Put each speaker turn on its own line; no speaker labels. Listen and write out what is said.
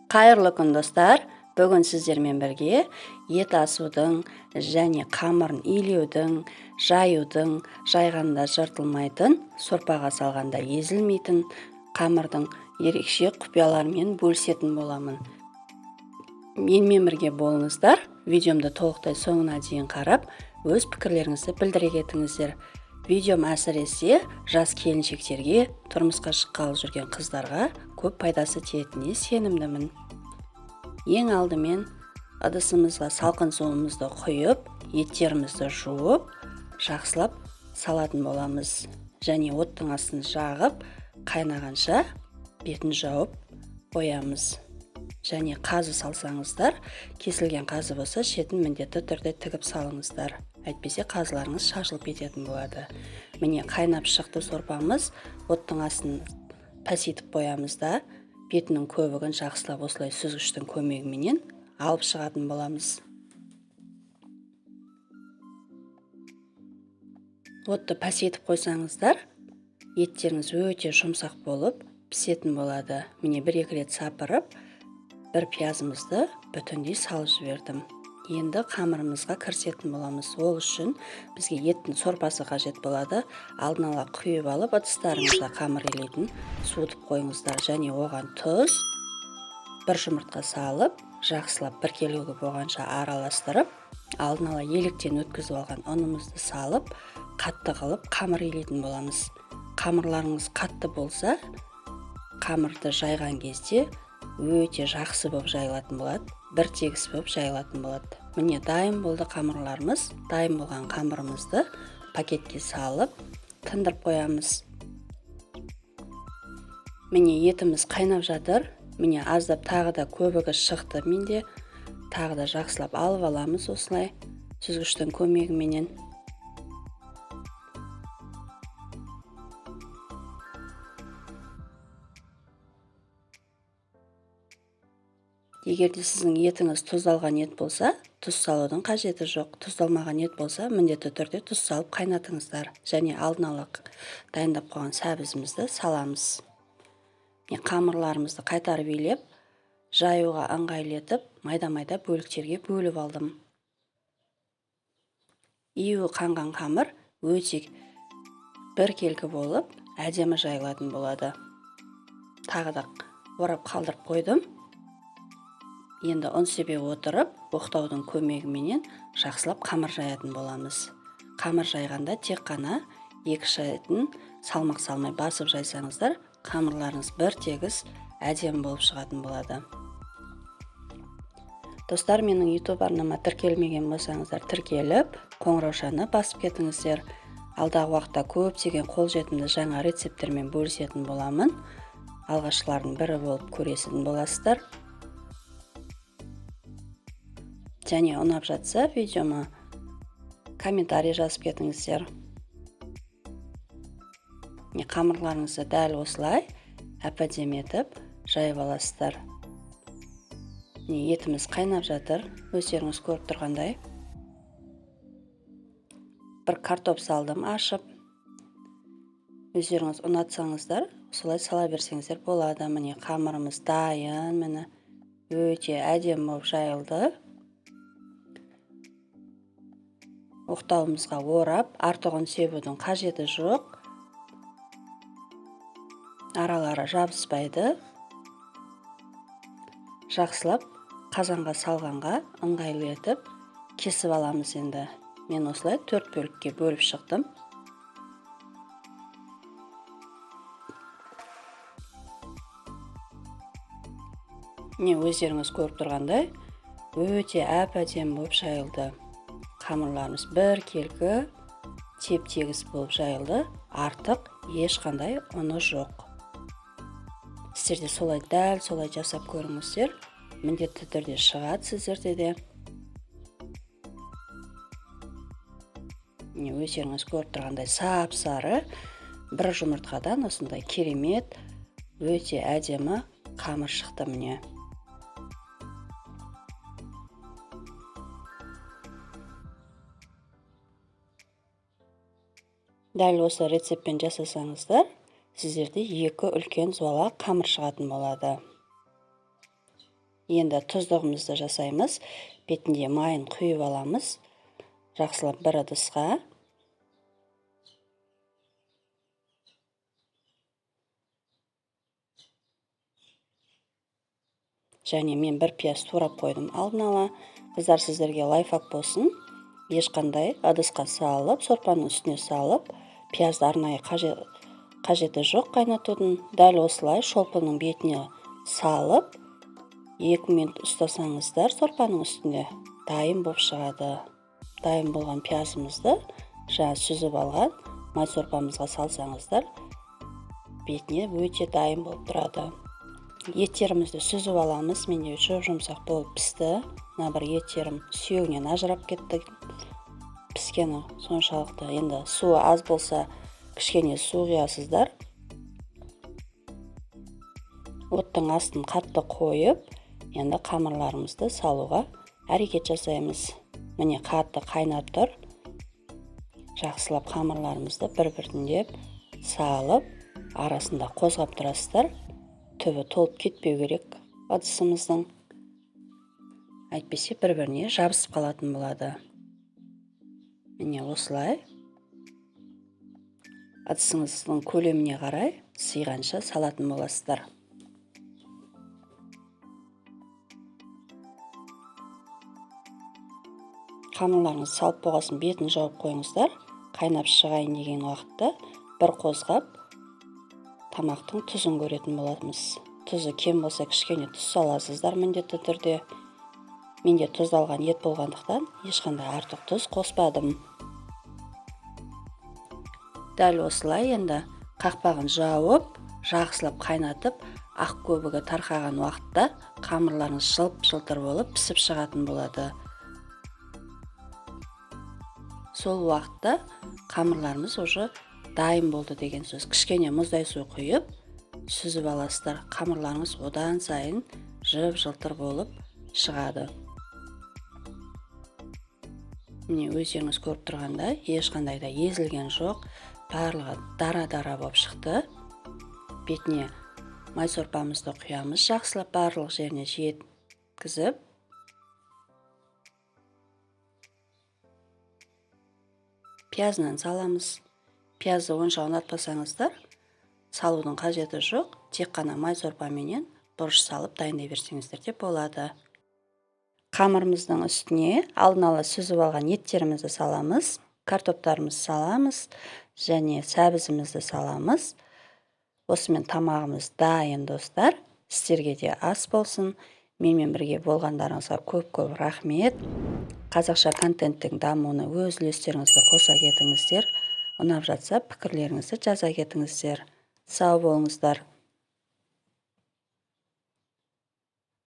Қайырлы күн, достар! Бүгін сіздермен бірге ет асудың және қамырын илеудің, жаюдың, жайғанда жыртылмайтын, сорпаға салғанда езілмейтін қамырдың ерекше құпияларымен бөлісетін боламын. Менімен бірге болыңыздар. Видеомды толықтай соңына дейін қарап, өз пікірлеріңізді білдіре кетіңіздер. Видеом әсіресе жас келіншектерге, тұрмысқа шыққалы жүрген қыздарға көп пайдасы тиетініне сенімдімін. Ең алдымен ыдысымызға салқын суымызды құйып, еттерімізді жуып, жақсылап салатын боламыз. Және оттың астын жағып, қайнағанша бетін жауып қоямыз. Және қазы салсаңыздар, кесілген қазы болса, шетін міндетті түрде тігіп салыңыздар. Әйтпесе қазыларыңыз шашылып кететін болады. Міне, қайнап шықты сорпамыз. Оттың астын пәсейтіп қоямыз да, бетінің көбігін жақсылап осылай сүзгіштің көмегіменен алып шығатын боламыз. Отты пәсейтіп қойсаңыздар, еттеріңіз өте жұмсақ болып пісетін болады. Міне, бір-екі рет сапырып, бір пиязымызды бүтіндей салып жібердім. Енді қамырымызға кірісетін боламыз. Ол үшін бізге еттің сорпасы қажет болады. Алдын ала құйып алып, ыдыстарыңызға қамыр илейтін суытып қойыңыздар. Және оған тұз, бір жұмыртқа салып, жақсылап біркелкі болғанша араластырып, алдын ала електен өткізіп алған ұнымызды салып, қатты қылып қамыр илейтін боламыз. Қамырларыңыз қатты болса, қамырды жайған кезде өте жақсы болып жайылатын болады, бір тегіс болып жайылатын болады. Міне, дайын болды қамырларымыз. Дайын болған қамырымызды пакетке салып, тындырып қоямыз. Міне, етіміз қайнап жатыр. Міне, аздап тағы да көбігі шықты менде. Тағы да жақсылап алып аламыз осылай сүзгіштің көмегіменен. Егер де сіздің етіңіз тұздалған ет болса, тұз салудың қажеті жоқ. Тұздалмаған ет болса, міндетті түрде тұз салып қайнатыңыздар. Және алдын ала дайындап қойған сәбізімізді саламыз. Міне, қамырларымызды қайтарып илеп, жаюға ыңғайлы етіп, майда-майда бөліктерге бөліп алдым. Июі қанған қамыр өте біркелкі болып, әдемі жайылатын болады. Тағы да орап қалдырып қойдым. Енді ұн себе отырып, оқтаудың көмегіменен жақсылап қамыр жаятын боламыз. Қамыр жайғанда тек қана екі шетін салмақ салмай басып жайсаңыздар, қамырларыңыз бір тегіс әдемі болып шығатын болады. Достар, менің YouTube арнама тіркелмеген болсаңыздар, тіркеліп, қоңыраушаны басып кетіңіздер. Алдағы уақытта көптеген қолжетімді жаңа рецепттермен бөлісетін боламын. Алғашқылардың бірі болып көресін боласыздар. Және ұнап жатса видеома комментарий жазып кетіңіздер. Міне, қамырларыңызды дәл осылай әп-әдемі етіп жайып аласыздар. Міне, етіміз қайнап жатыр, өздеріңіз көріп тұрғандай. Бір картоп салдым ашып. Өздеріңіз ұнатсаңыздар, солай сала берсеңіздер болады. Міне, қамырымыз дайын, міне, өте әдемі болып жайылды. Оқтауымызға орап, артығын себудің қажеті жоқ. Аралары жабыспайды. Жақсылап қазанға салғанға ыңғайлы етіп кесіп аламыз енді. Мен осылай 4 бөлікке бөліп шықтым. Міне, өздеріңіз көріп тұрғандай, өте әп-әдемі болып жайылды. Қамырларымыз біркелкі теп-тегіс болып жайылды, артық ешқандай ұны жоқ. Сіздер де солай дәл солай жасап көріңіздер, міндетті түрде шығады сіздерде де. Міне, өздеріңіз көріп тұрғандай сап-сары бір жұмыртқадан осындай керемет, өте әдемі қамыр шықты міне. Дәл осы рецептпен жасасаңыздар, сіздерде екі үлкен зуала қамыр шығатын болады. Енді тұздығымызды жасаймыз. Бетінде майын құйып аламыз. Жақсылап бір ыдысқа. Және мен бір пияз турап қойдым алдын ала. Қыздар, сіздерге лайфхак болсын. Ешқандай ыдысқа салып, сорпаның үстіне салып, пиязды арнайы қажеті жоқ қайнатудың. Дәл осылай шолпының бетіне салып, 2 минут ұстасаңыздар, сорпаның үстінде дайын болып шығады. Дайын болған пиязымызды жаңа сүзіп алған май сорпамызға салсаңыздар, бетіне өте дайын болып тұрады. Еттерімізді сүзіп аламыз. Менде жұп-жұмсақ болып пісті. Мына бір еттерім сүйегінен ажырап кетті. Піскені соншалықты. Енді суы аз болса, кішкене су құясыздар. Оттың астын қатты қойып, енді қамырларымызды салуға әрекет жасаймыз. Міне, қатты қайнап тұр. Жақсылап қамырларымызды бір-біртіндеп салып, арасында қозғап тұрасыздар. Түбі толып кетпеу керек ыдысымыздың. Әйтпесе бір-біріне жабысып қалатын болады. Міне, осылай ыдысыңыздың көлеміне қарай сыйғанша салатын боласыздар. Қамырларыңызды салып болғасын бетін жауып қойыңыздар. Қайнап шығайын деген уақытта бір қозғап тамақтың тұзын көретін боламыз. Тұзы кем болса, кішкене тұз саласыздар міндетті түрде. Менде тұздалған ет болғандықтан ешқандай артық тұз қоспадым. Дәл осылай енді қақпағын жауып, жақсылап қайнатып, ақ көбігі тарқаған уақытта қамырларыңыз жылп-жылтыр болып пісіп шығатын болады. Сол уақытта қамырларымыз уже дайын болды деген сөз. Кішкене мұздай су құйып, сүзіп аласыздар. Қамырларыңыз одан сайын жып-жылтыр болып шығады. Міне, өздеріңіз көріп тұрғандай, ешқандай да езілген жоқ. Барлығы дара-дара болып шықты. Бетіне май сорпамызды құямыз, жақсылап барлық жеріне жеткізіп. Пиязынан саламыз. Пиязды онша ұнатпасаңыздар, салудың қажеті жоқ. Тек қана май сорпаменен бұрыш салып дайындай берсеңіздер де болады. Қамырымыздың үстіне алдын ала сүзіп алған еттерімізді саламыз, картоптарымызды саламыз және сәбізімізді саламыз. Осымен тамағымыз дайын, достар. Сіздерге де ас болсын. Менімен бірге болғандарыңызға көп-көп рахмет. Қазақша контенттің дамуына өз үлестеріңізді қоса кетіңіздер. Ұнап жатса, пікірлеріңізді жаза кетіңіздер. Сау болыңыздар.